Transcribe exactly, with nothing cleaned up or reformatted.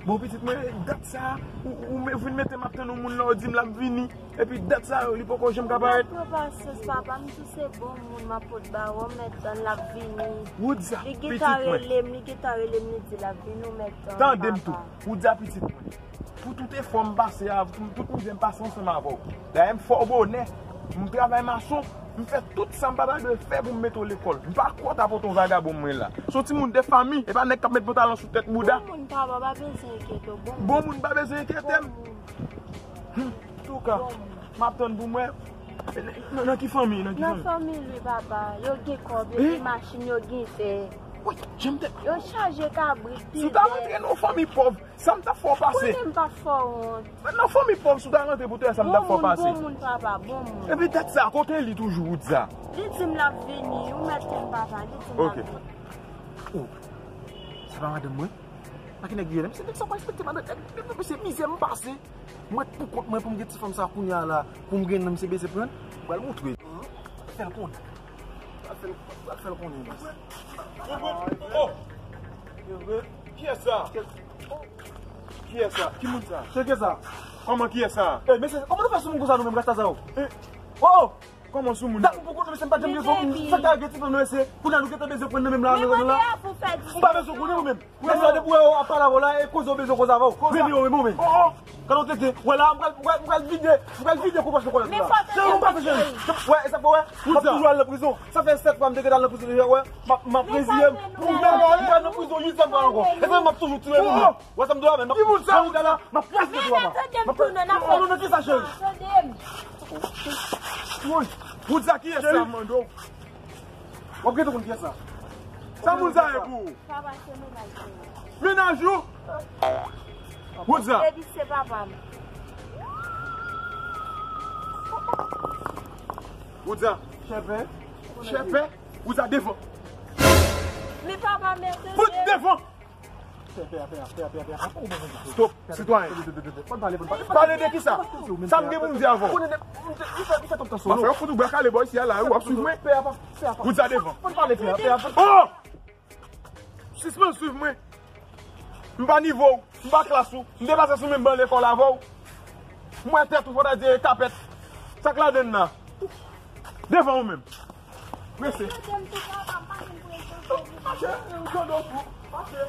Bon, pitit mwen, dat sa, ou, ou me- vin mete m ap tann yon moun la, ou di m l ap vini. Epi dat sa, li poko janm ka parèt. Pran pasyans, papa, m tou se bon moun, m ap pot ba w, mèt tann l ap vini. Woodza, pitit mwen. Li gentan rele m, li gentan rele m, li di l ap vini, ou mèt tann, papa. Tande m tou, Woodza, pitit mwen. Pou tout efò m pase a, pou tout mizè m pase ansanm avè w. Dayè m fè w bonè, m travay mason, m fè tout sa m papa dwe fè pou m mete w lekòl. M pa kwè w ta pote yon vagabon mwen la. Se yon timoun de fanmi, e pa nèg k ap met pantalon sou tèt bouda. Bon moun papa, pa bezwen enkyete w, bon moun. Bon moun pa bezwen enkyete m. Bon moun. Antouka, m ap tann pou mwen. Nan, nan ki fanmi, nan ki fanmi? Nan fanmi li papa, yo gen kòb, yo gen machin, yo gen tè. Wi, jan m te... Yo chaje kabrit, pivèt. Si w ta rantre nan yon fanmi pòv, sa m t ap fè w pase? Konnen m p ap fè w wont. Nan fanmi pòv, si w ta rantre pou tè, sa m t ap fè w pase? Bon moun, bon moun papa, bon moun. Epi dat sa, kote li toujou, Woodza? Li di m l ap vini, ou mèt tann papa, li di m l ap vini. Ok. Oh, se pa madanm mwen? Pa ki nèg li ye la? Misye nèg sa pa respekte madanm. Misye mizè m pase. Mwen pou kont mwen pou m gen ti fanm sa kounye a la, pou m gen nan misye bezwen pran. Pral montre. Fè l konnen. Pral fè l, pral fè l konnen. Oh! Kiyès sa? Kiyès sa? Ki moun sa? Se ki sa? Kòman kiyès sa? Eh, mesye, kòman nou fè sou moun konsa nou menm, Rasta sa yo? Oh! Kòman sou moun? Dat ou poko konnen, mesye, m pa t janm bezwen ou. Sa k ta gen ti fanm nan, mesye? Kounye a nou gentan bezwen pran nan menm la, nan zòn nan la. Ou pa bezwen konnen ou menm. Mesye, depi ou wè yo ap pale avè w la, e koze yo bezwen koze avè w. Vini yo menm ou menm. Kan ou tete, wè la, m pral, m pral, m pral vide, m pral vide kou pòch nan kòlèt la. Se ou pase cheri. Wè, e sa fè wè, m ap toujou al nan prizon. Sa fè sèt fwa m te gentan al nan prizon deja, wè. M ap, m ap reziye m. Pou mwen, m pral nan prizon uit fwa ankò. E sa m ap toujou tire moun. Wè sa m di w la, men m ap, ki moun sa? Jan ou la, m ap kraze tèt ou apa. M ap, oh, non, non, ki sa, cheri? Woy, Woodza, kiyès sa, m mande w? W ap gentan konn kiyès sa. Sa moun sa ye pou ou? Papa, se mennaj mwen. Mennaj ou? Woodza. Epi se papa m. Woodza. Chèpè. Chèpè. Woodza, devan. Men papa, men tande. Fout devan. Stop, sitwayen. Pale de kisa? Sa m gen pou m di avè w? M ap fè yon kout bwa kale bò isi a la, wi, w ap swiv mwen. Woodza devan. Oh! Sispann swiv mwen. M pa nivo w, m pa klas ou, m te pase sou menm ban lekòl avè w. M wè tèt ou, fò ta di e kapèt. Sa k ladann nan? Devan ou menm. Prese. Mache, ou tande w fou. Mache.